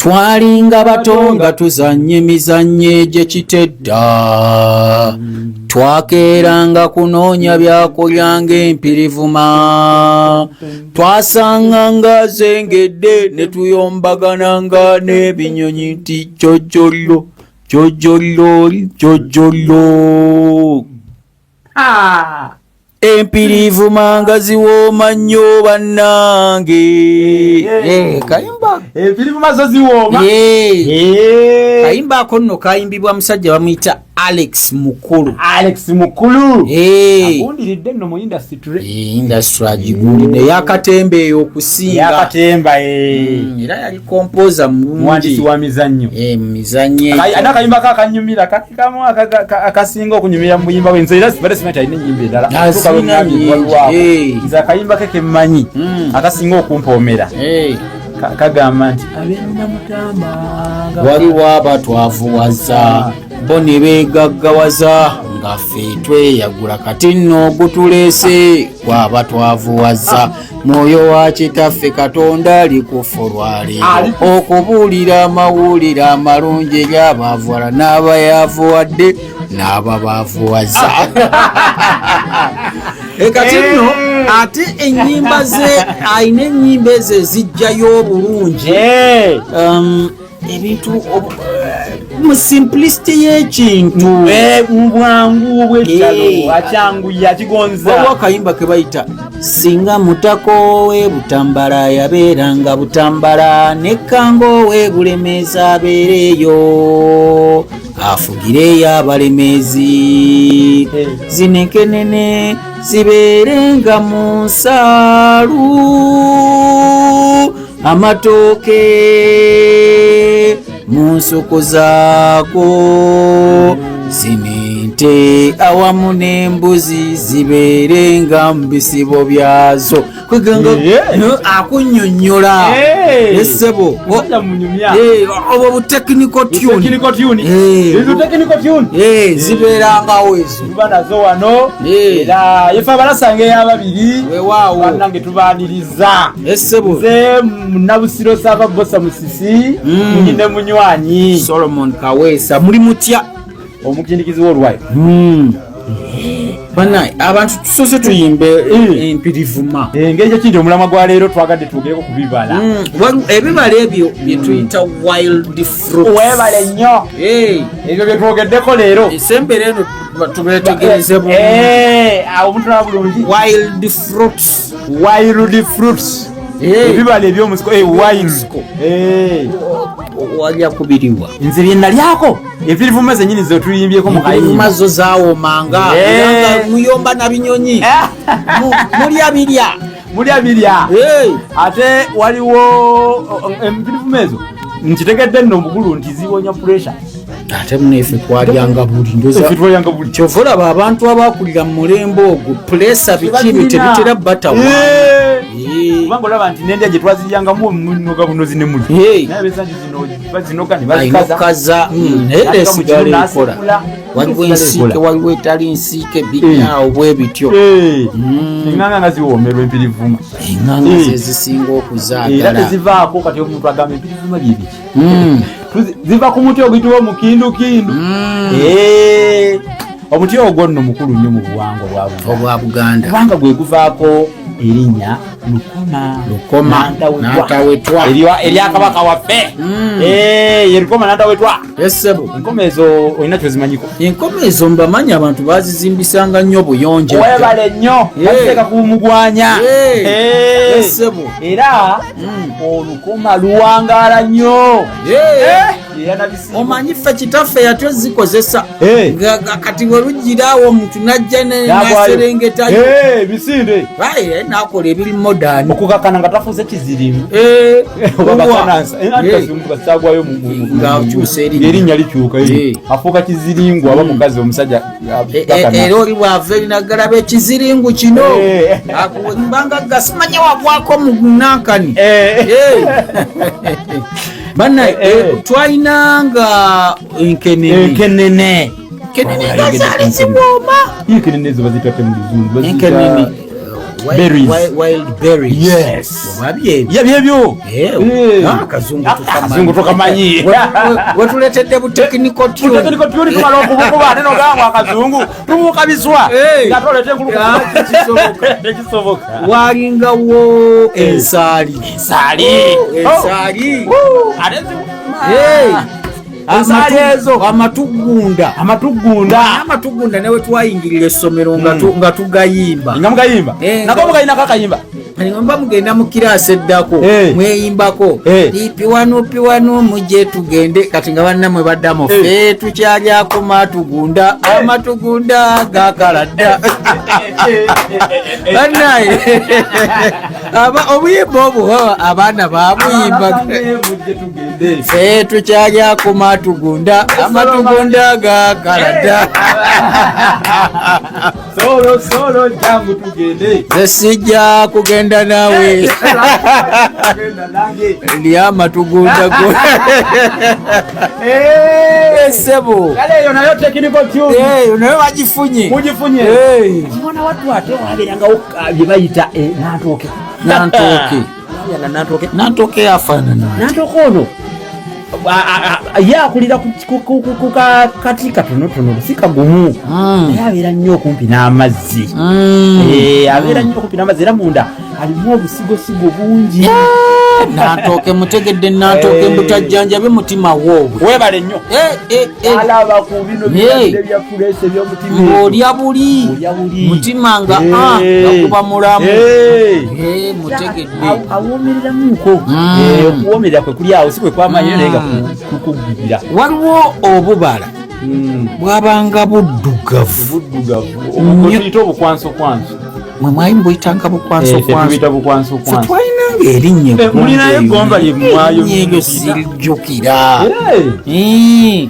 Twalinga bato nga tuzannya emizannyo egy'ekitedda. Twakeeranga kunoonya byakulya ng'empirivuma. Twasanganga azengedde ne tuyombagananga n'ebinyonyi nti jjojjollo, jjojjollo, jjojjollo. Ah! Empirivuma nga ziwooma nnyo bannange. Eh, kayimba. Empirivuma zo ziwooma. Eh. Kayimba ako nno kayimbibwa musajja bamuyita Alex Mukulu. Alex Mukulu. Agundiridde nno mu industry. Industry agigundidde. Yakatemba eyo okusinga. Yakatemba eh. Era yali composer mulungi. Muwandiisi wa mizannyo. Mizannyo. Ana akayimba ka kanyumira kakamu akasinga okunyumira mu buyimba bwe. Nze era sibadde simanyi alina ennyimba endala. Azina nyingi. Nze akayimba ke kemmanyi akasinga okumpoomera. Kagamba nti ab'ennamutamba waliwo abatwavuwaza bo ne beegaggawaza nga ffe tweyagula, kati nno ogutuleese gw'abatwavuwaza. Mwoyo wa kitaffe Katonda ali kufa olwaleero okubuulira amawulire amalungi eri abaavuwala n'abayavuwadde n'ababaavuwaza. Kati nno ate ennyimba ze alina ennyimba ezo ezijjayo obulungi. Ebintu mu simplicity y'ekintu. Mu bwangu bw'ekyalo, akyanguya, akigonza. Waliwo akayimba ke bayita singa mutako we Butambala yabeeranga Butambala, ne Kango we Bulemeezi abeereeyo afugireeyo Abalemeezi, zino enkenene zibeerenga mu nsaalu, amatooke mu nsuku zaago, zino ente awamu n'embuzi zibeerenga mu bisibo byazo. Kweganga akunnyonnyola essebo obwo bu technical tune zibeerangawo ezo. Tuba nazo wano era yefe abalasanga ey'ababiri. Weewaawo. Bannange tubaaniriza. Essebo. Nze Munabusiro Saava Bosa Musisi, nyine munywanyi Solomon Kaweesa. Muli mutya? Omukindikizi w'olwayo. Banaye abantu, tusoose tuyimbe empirivuma. Engeri gyekindi omulamwa gwa leero twagadde twogereko ku bibala. Waliwo ebibala ebyo bye tuyita wild fruits. Weebale nnyo. Ebyo bye twogeddeko leero. Esembere eno tubetegereze bulungi. Awo mutulaba bulungi. Wild fruits. Wild fruits. Ebibala ebyomusiko, wild. Ebyomusiko. Walya kubiriwa? Nze bye nalyako empirivuma zennyini ze tuyimbyeko mu Empirivuma kayimba. zo zaawomanga. Era nga muyomba na binyonyi. Mulya birya. Mulya birya. Ate waliwo empirivuma ezo nkitegedde nno omugulu nti ziwonya pressure. Ate muneffe twalyanga buli ndoza. Ffe twalyanga buli. Kyova olaba abantu abakulira mu mulembe ogwo pulesa biki ebyo tebitera batawa. Kubanga olaba nti n'endya gye twaziryangamu omunoga bunozi ne muli. Naye abesangi zino bazinoga ne Alina bazikaza. okukaza. Naye era N'ateeka mu esigala kinu ekola. n'asekula. Waliwo Esigala ensiike, ekola. waliwo etali nsiike, biryawo bwe bityo. Eŋŋanga nga ziwoomerwa empirivuma. Eŋŋanga ze zisinga okuzaagala. Era tezivaako. Kati omuntu agamba empirivuma bye biki? Ziva ku muti oguyitibwa omukindukindu. Omuti ogwo nno mukulu nnyo mu buwangwa bwa Buganda. Obwa Buganda. Kubanga gwe guvaako erinnya Lukoma. Lukoma, Nantawetwa. Erya kabaka waffe. Ye Lukoma Nantawetwa. Essebo. Enkoma ezo olina kyozimanyiko? Enkoma ezo mbamanyi, abantu bazizimbisanga nnyo obuyonjo. Weebale nnyo. Baziteeka ku mugwanya. Essebo. Era olukoma luwangaala nnyo. Era nabisiibo. Omanyi ffe kitaffe yatyo zikozesa. Nga kati bwe lugiraawo omuntu najja N'agwayo. n'aserengetayo. Misinde. Baye n'akola ebiri modern. Okukakana nga tafuuse kiziringu. Oba Owa. bakanansa. Anti kazungu kasagwayo Ng'akyusa erinnya. Erinnya likyuka. Afuuka kiziringu aba mukazi omusajja bakana. Era oli bw'ava eri nagalaba ekiziringu kino. Mbanga gasimanya wagwako mu nankani. Banna, twalinanga enkenene. Enkenene. Enkenene nga zaali ziwooma. Enkenene ezo baziyita mu Luzungu? Baziyita Enkenene. Berries. Wild berries. Yes. Oba byebyo? Ya, byebyo. Eh, Eh. ah, akazungu Akazungu tukamanyi. Wetuletedde bu technical tune. Technical tune tumala okubukuba ate nogamba akazungu tubuuka biswa Eh. nga toleta enkulu. Ah, tekisoboka. Tekisoboka. Walingawo ensaali. Ensaali. Oh, ensaali. Ate Hey. Ensaali ezo. Amatugunda. Amatugunda. Amatugunda newe twayingirira essomero nga nga tugayimba. Nga mugayimba. Eh, nako mugayinako akayimba. Mba mugenda mu kiraasi eddako, Eh. mweyimbako. Eh. Piwanu piwanu mujje tugende. Kati nga bannammwe baddamu, Eh. ffe tukyalyako matugunda, amatugunda gakaladda. Bannaye, obuyimba obwo abaana babuyimba. Ffe tukyalyako matugunda, amatugunda gakaladda. Solo solo jangu tugende. Nze sijja kugenda naawe. Genda nange. Lya amatugunda go. Esebo. Kale eyo nayo technical tune. Naye bagifunye. Mugifunye. Eh. Mwana wattu ate wabeerangawo bye bayita nantooke. Nantooke. Wabeeranga nantooke. Nantooke afaanana. Nantooke ono ye akulira ku kati katonotono, si kagumu, naye abeera nnyo okumpi n'amazzi. Eh, abeera nnyo okumpi n'amazzi era munda alimu obusigosigo bungi. Nantooke mutegedde, nantooke. Eh. Mbutajjanjabe mutima woobwe. Weebale nnyo. Eh, eh, eh. Alaba ku bino Hey. birwadde bya puleesa eby'omutima. Ng'olya buli. Olya buli. Mutima nga Eh. ah, gakuba mulamu. Eh. Eh, mutegedde. Awoomereramuko. Eh, okuwoomerera kwe kuli awo si kwe kwamanyi, naye nga kukugubira. Waliwo obubala bwabanga buddugavu. Buddugavu. Nnyo. Tuyita obukwansokwanso. Mwe mwali mubuyitanga bukwansokwanso? Tubiyita Ffe bukwansokwanso. twalinanga erinnya. Eh, mulinayo eggomba lye mwayo? Erinnya eryo sirijjukira. Eh,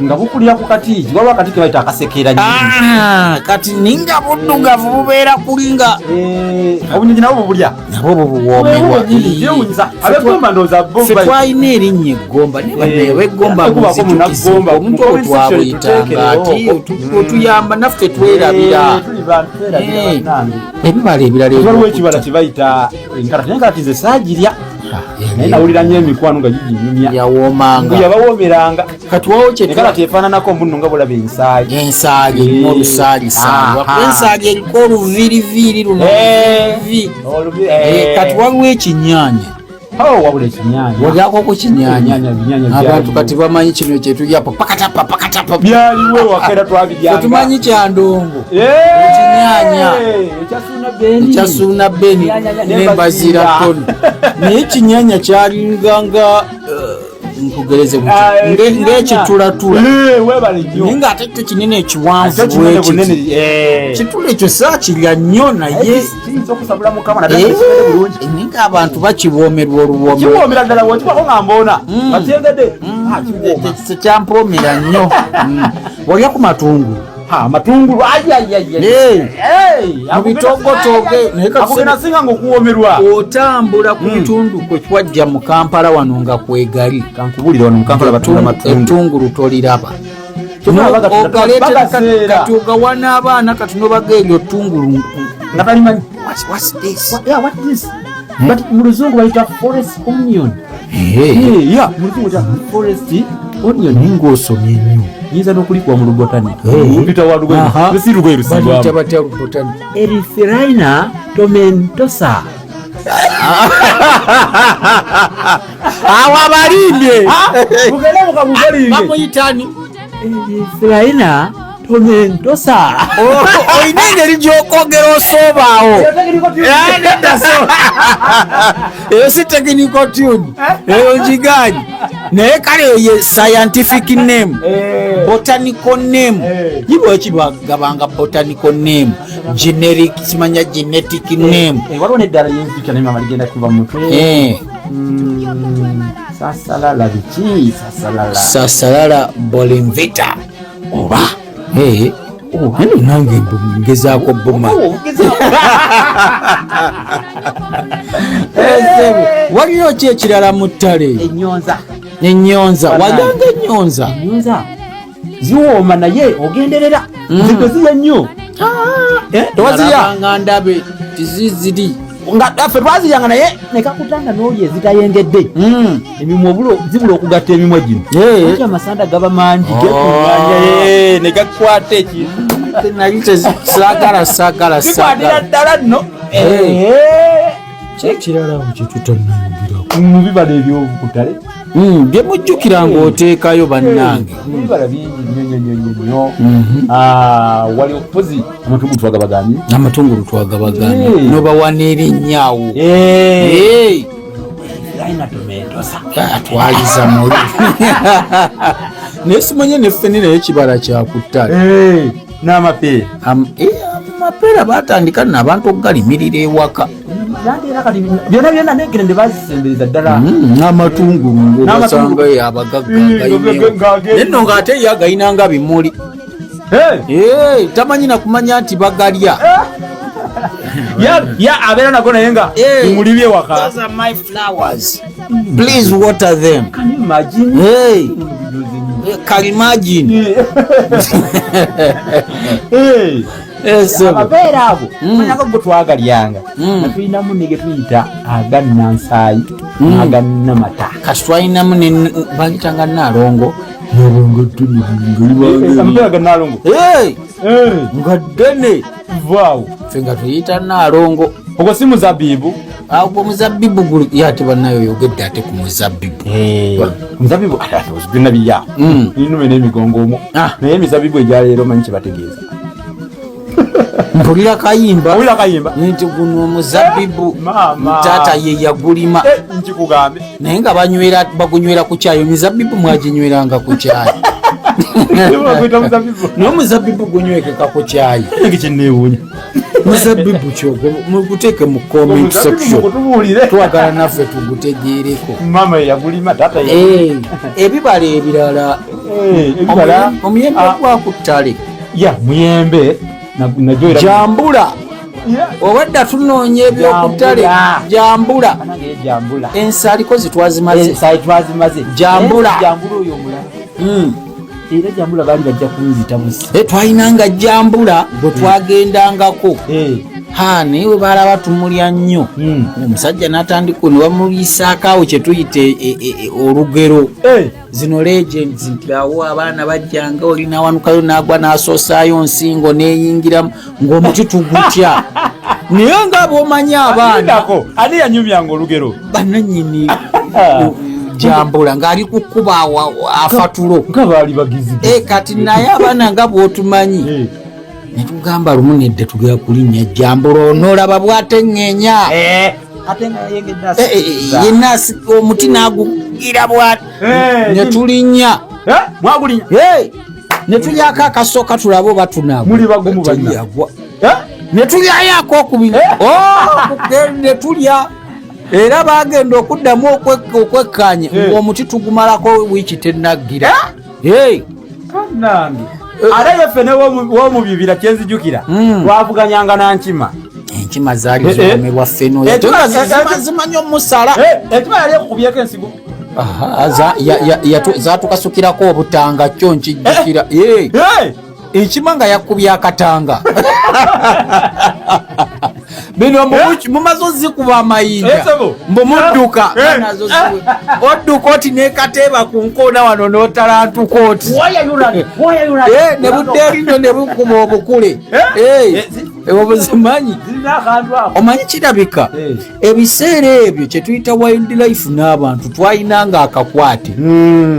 nga bukulira ku kati, waliwo akati ke bayita akasekera. Ah, kati ninga buddugavu bubeera kulinga. Obunyonyi nabwo bubulya. Nabwo bubuwoomerwa. Kyewunyisa abegomba ndowooza bo Ffe twalina erinnya eggomba naye bannaye abeggomba Eh, kubako muzijukize. munaggomba, Omuntu mu obwo comment section twabuyitanga tuteekerewo. ati otuyamba naffe twerabira. Eh, tuli bantu twerabira. Eh. Bannange. Ebibala ebirala waliwo ebyokutta. ekibala kyebayita enkalati, naye enkalati nze saagirya, naye nawulira nnyo emikwano nga giginyumya. Yawoomanga. Yabawoomeranga. Kati wawo kye Enkalati efaananako mbuno nga bulaba ensaayi. Ensaali erimu olusaalisaali. Aha. Ensaali eriko oluviiriviiri luno. Eh. Oluvi. Eh. Eh, kati waliwo ekinyaanya. Oh, wabula ekinyaanya. Olyako ku kinyaanya? Ebinyaanya, ebinyaanya Abantu byaliwo. kati bamanyi kino kyetulyapo pakatapa pakatapa. Byaliwo ewaka era twabiryanga. Tetumanyi kyandongo. Eh, Ekinyaanya. Ekyasuuna Beni. Ekyasuuna Beni. Ekinyaanya Nembaziira tono, naye ekinyaanya kyalinganga nkugereze buti Ah, ekinyaanya. ng'ekitulatula. Eh, weebale nnyo. Naye ng'ate kyo kinene ekiwanvu Ate kinene bwekiti. bunene, eh. Kitula ekyo saakirya nnyo, naye kiyinza okusabula mukama naddala Eh, ekibere bulungi. Naye ng'abantu bakiwoomerwa oluwoomero. Kiwoomera ddala, bwokibako nga mboona nga kyengedde. Ah, kiwooma. Tekyampomera nnyo. Walya ku matungulu? Ha, amatungulu ayayaya. Eh. Mu bitogotoge, naye kati Akugenda singa nga okuwoomerwa. Otambula ku bitundu kwe twajja mu Kampala wano nga kwegali. Kankubulire, wano mu Kampala batunda matungulu. Ettungulu toliraba. Kyokka Ogaleetera bagaseera. kati ogawa n'abaana, kati nobaga eryo ttungulu. Nga talimanyi. What's this? Yeah, what is this? But mu luzungu bayita forest onion. Eh, Eh, yeah, mu luzungu bayita forest onion. Naye ng'osomye nnyo. Nyinza n'okulikuwa mu lubotani. Eh. Mpita wa lugoye. Aha. Si lugoye Baliyita lusibwamu. batya lubotani? Erythrina tomentosa. Awo abalinde. Mugende mukamugalinge. Bamuyitani? Erythrina tomentosa. Olina engeri gy'okwogera osoobaawo. Eh, nedda, so eyo si technical tune, eyo ngigaanyi, naye kale eyo ye scientific name, botanical name. Eh. Lwaki bagabanga botanical name, generic, simanya genetic name? Waliwo neddala yenzijukira naye mama ligenda kuva mu mutwe. Eh, Sasalala biki, sasalala. Sasalala bolinvita. Oba. Eh, eno nange ngezaako buma. Waliyo ki ekirala mu ttale? Enyonza. Enyonza. Bannange. Wajanga enyonza? Enyonza ziwooma naye ogenderera. Nze tezirya nnyo. Eh, tewazirya? Nalabanga ndabe tiziziri. Nga ffe twaziryanga, naye nekakutanga n'olya ezitayengedde, emimwa obulo zibula okugatta emimwa gino. Anti amasanda gaba mangi, gekunganya, ne gakwata ekintu. Nali saagala, saagala. Zikwatira Saagala. ddala nno. Kyekirala kyetutanayogirako. Mu bibala ebyokutale. Bye mujjukira ng'oteekayo, bannange. Ebibala bingi nnyo nnyo nnyo nnyo nnyo. Ah, wali mpozi amatungulu twagabaganye. Amatungulu twagabaganye. Nobawa n'erinnya awo. Alina tomatosa. Twaliza muli, naye simanye neffene, naye kibala kyakuttale. N'amapeera. Amapeera batandika nno abantu okugalimirira ewaka. Nanti era kati byonna byonna negerende bazisembereza ddala. N'amatungulu. N'amatungulu. Ng'obasanga abagagga agayina. Naye nno ng'ate ye agayinanga bimuli. Tamanyi nakumanya nti bagalya. Ya abeera nago naye nga bimuli byewaka. Those are my flowers, please water them. Can you imagine? Hey, can imagine. Sebo. Amapeera ago manyako go twagalyanga, nga tulinamu ne ge tuyita agannansaayi n'agannamata. Kasi twalinamu bagitanga naalongo. Amapeera ga naalongo. Hey, nga ddene. Vaawo. Ffe nga tuyita naalongo. Ogwo si muzabibu? Agwo muzabbibu guli ye, ate bannayo oyogedde ate ku muzabbibu. Omuzabibu byonna birya, inume n'emigongo omwo. Naye emizabibu egyaleero manyi kyebategeeza. Mpulira kayimba. Owulira kayimba. Nti guno omuzabbibu Maama. taata ye yagulima. Eh, nkikugambe. Naye nga banywera, bagunywera ku kyayi. Emizabbibu mwaginyweranga ku kyayi? Baguyita muzabibu. Naye omuzabbibu gunywekeka ku kyayi? Nange kyenneewuunya. Muzabbibu kyogo muguteeke mu comment section. Mukutubuulire. Twagala naffe tugutegeereko. Maama ye yagulima, taata ye. Ebibala ebirala? Ebibala. Omuyembe Ah. gwa ku ttale. Ya muyembe najjo era. Jambula. Obadda tunoonya ebyokutale. Jambula. Jambula. Banange, ye jambula. Ensaliko zitwazimaze. Ensaali twazimaze. Jambula. Naye jambula oyo omulala. Era jambula baali bajja kunzita busi. Twalinanga jambula bwe twagendangako. Ha, naye we balaba tumulya nnyo. Omusajja n'atandika ne bamuliisaako awo kye tuyita olugero. Zino legends nti awo abaana bajjanga, oli nawanukayo n'agwa n'asoosaayo nsingo n'eyingiramu ng'omuti tugutya, naye nga bw'omanyi abaana. Lindako, ani yanyumyanga olugero? Bannannyini jambula ng'ali ku kkuba afatulo. Nga baali bagizi. Kati naye abaana nga bw'otumanyi, ne tugamba lumu nedda tugera kulinnya jambula, onoolaba bw'ateŋŋeenya. Ate nga yayengedde. Yenna omuti n'agugira bwati ne tulinnya. Mwagulinya? Hey! Ne tulyako akasooka tulabe oba tunaagwa. Muli bagumu banna. Teryagwa. Ne tulyayo akokubiri. Oh, ne tulya, era bagenda okuddamu okwekkaanya ng'omuti tugumalako wiiki tennaggira. Hey! Kannange, ate yeffe ne womubibira kyenzijukira, twavuganyanga nankima. Enkima zaali ziwomebwa ffeno. Zimanyi omusala. Enkima yali ekukubyeko ensigo? Aha, zatukasukirako obutanga, kyo nkijjukira. Enkima nga yakubye akatanga, bino mumaze ozikuba amayinja. Sebo. Mbu mudduka. Nazo odduka oti nekateeba ku nkoona wano n'otalantuka oti. Why are you running? Why are you running? Ne budda erino ne bukuba obukule. Obuzimanyi. Zirina akantu ako. Omanyi kirabika ebiseera ebyo kyetuyita wildlife n'abantu twalinanga akakwate.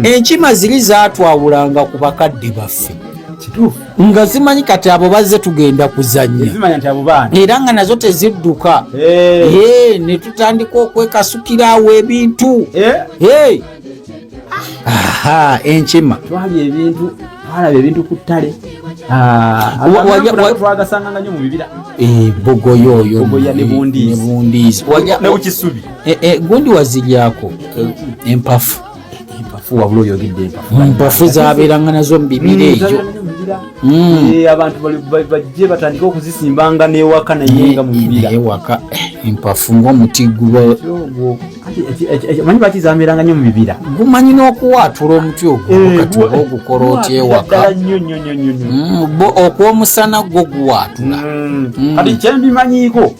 Enkima ziri zaatwawulanga ku bakadde baffe. Kituufu. Nga zimanyi kati abo bazze tugenda kuzannya. Zimanya nti abo baana. Era nga nazo tezidduka. Ne tutandika okwekasukira awo ebintu. Aha, enkima. Twalya ebintu, twalaba ebintu ku ttale. Twagasanganga nnyo mu bibira. Bogoya oyo. Bogoya ne bundiizi. Ne bundiizi. Ne bukisubi. Gundi waziryako? Empafu? Empafu, wabula oyogedde empafu. Empafu zabeeranga nazo mu bibira egyo. Zabeeranga nnyo mu bibira. Abantu bajje batandike okuzisimbanga n'ewaka, naye nga mu bibira. Naye waka, empafu ng'omuti guba. Ogwo anti Omanyi lwaki zameranga nnyo mu bibira? Gumanyi n'okuwaatula omuti ogwo kati oba ogukola otya ewaka? Nnyo nnyo nnyo nnyo nnyo. Okw'omusana gwo guwaatula. Kati kyembimanyiiko,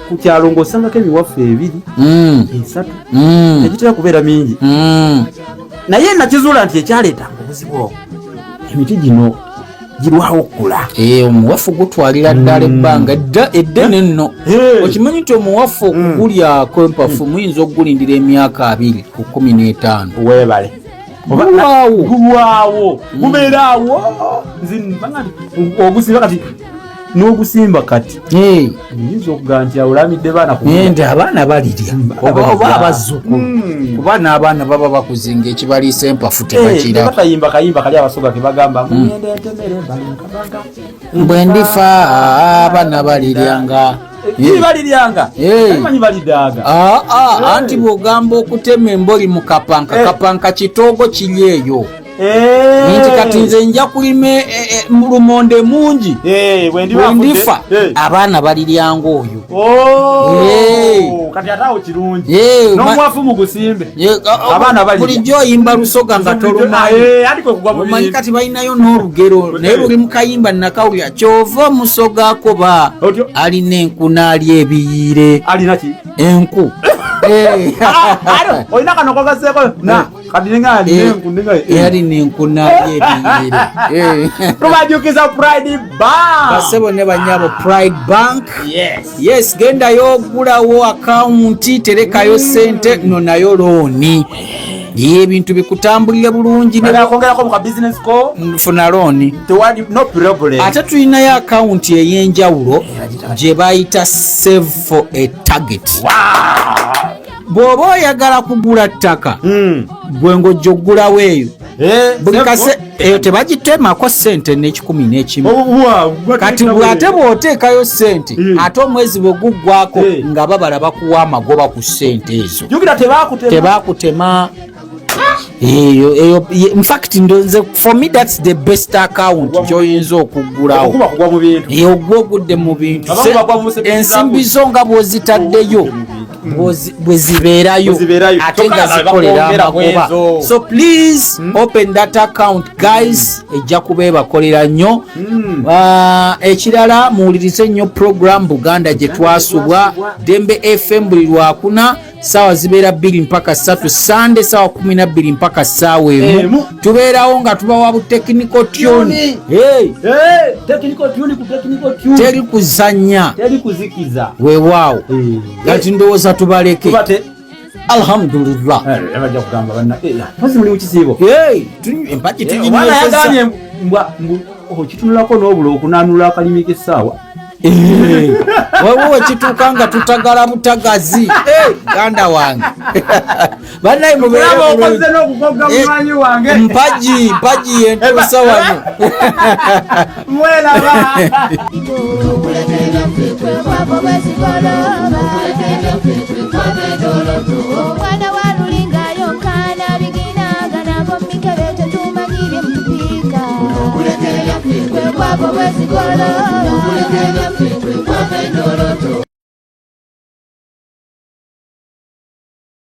ku kyalo ng'osangako emiwafu ebiri, esatu, tegitera kubeera mingi. Naye nakizuula nti ekyaleetanga obuzibu obwo, emiti gino girwawo okukula. Omuwafu gutwalira ddala ebbanga eddene nno. Okimanyi nti omuwafu okugulyako empafu muyinza okugulindira emyaka 20 ku 15? Weebale. Gulwawo. Gulwawo, gubeeraawo. Nze nbanga nti ogusimba kati n'ogusimba kati, nyinza okugamba nti awulamidde baana ku Naye nti abaana balirya oba balirya. abazzukulu, kuba n'abaana baba bakuzinga ekibaliisa empafu tebakiraba. Tebatayimba kayimba kali abasoga ke bagamba, mugende entemere balinkabaga. Bwe ndifa abaana baliryanga. Baliryanga. Manyi balidaaga. Ah, ah, anti bw'ogamba okutema emboli mu kapanka, kapanka kitoogo kiri eyo, nti kati nze nja kulima lumonde mungi, bwe bwe ndifa abaana baliryanga oyo. Kati ate awo kirungi n'omwafu mugusimbe. Abaana balirya. Bulijjo oyimba lusoga nga tolumanyi. Ati kwe kugwa mu Omanyi bintu. Kati balinayo n'olugero naye luli mu kayimba nakawulira, kyova omusoga akoba Otyo. alina enku n'alya ebiyiire. Alina ki? Enku. Ate olina kano kogaseeko na kati ninga nenku ninga. Alina enku n'alya ebiyiire. Tubajukiza Pride Bank. Basebo ne banyabo, Pride Bank. Yes. Yes, gendayo ogulawo akawunti, terekayo sente no nayo looni, ye ebintu bikutambulire bulungi ne Kwongerako mu ka business ko. Funa looni. Tewali no problem. Ate tulinayo akawunti ey'enjawulo gye bayita Save for a Target. Bw'oba oyagala kugula ttaka, gwe ng'ojja oggulawo eyo buli kase eyo tebagitemako sente n'101. Kati bw'ate bw'oteekayo sente, ate omwezi bwe guggwako, nga babala bakuwa amagoba ku sente ezo. Jukira tebakutema. Tebakutema eyo eyo. Infact nze for me that's the best account gyoyinza okuggulawo. Okuba kugwa mu bintu. Ogwa ogudde mu bintu. Abamu bagwa mu musebe. Ensimbi zo nga bw'ozitaddeyo bwe zibeerayo. Bwe zibeerayo. Ate nga Kyokka zikolera bakwongera amagoba. bwezo. So please open that account, guys, ejja kuba ebakolera nnyo. Ah, ekirala muwulirize nnyo program Buganda gye twasubwa, Dembe FM, buli Lwakuna saawa zibeera 2 mpaka 3, Sande saawa 12 mpaka saawa 1. Emu. Tubeerawo nga tubawa bu technical tune. Hey, Technical tune ku technical tune. Teri kuzanya. Teri kuzikiza. Weewaawo, kati ndowooza tubaleke. Tubate. Alhamdulillah. Bajja kugamba banna mpozi muli mu kisiibo. Hey, empagi Omwana tuginywezezza. yagambye mbwa mbu okitunulako n'obula okunanula akalimi k'essaawa. Waliwo wekituuka nga tutagala butagazi. Eh, ganda wange, bannaye mubeere Kulaba bulungi. okoze n'okukogga mumanyi wange. Mpagi mpagi yentuusa wano. Mweraba. Okulekera kwavo bwezigoloba, omwana wa lulinga yonkana biginanga nabo mikebe, tetumanyi bye mutupiika kwavo bwezigoloba.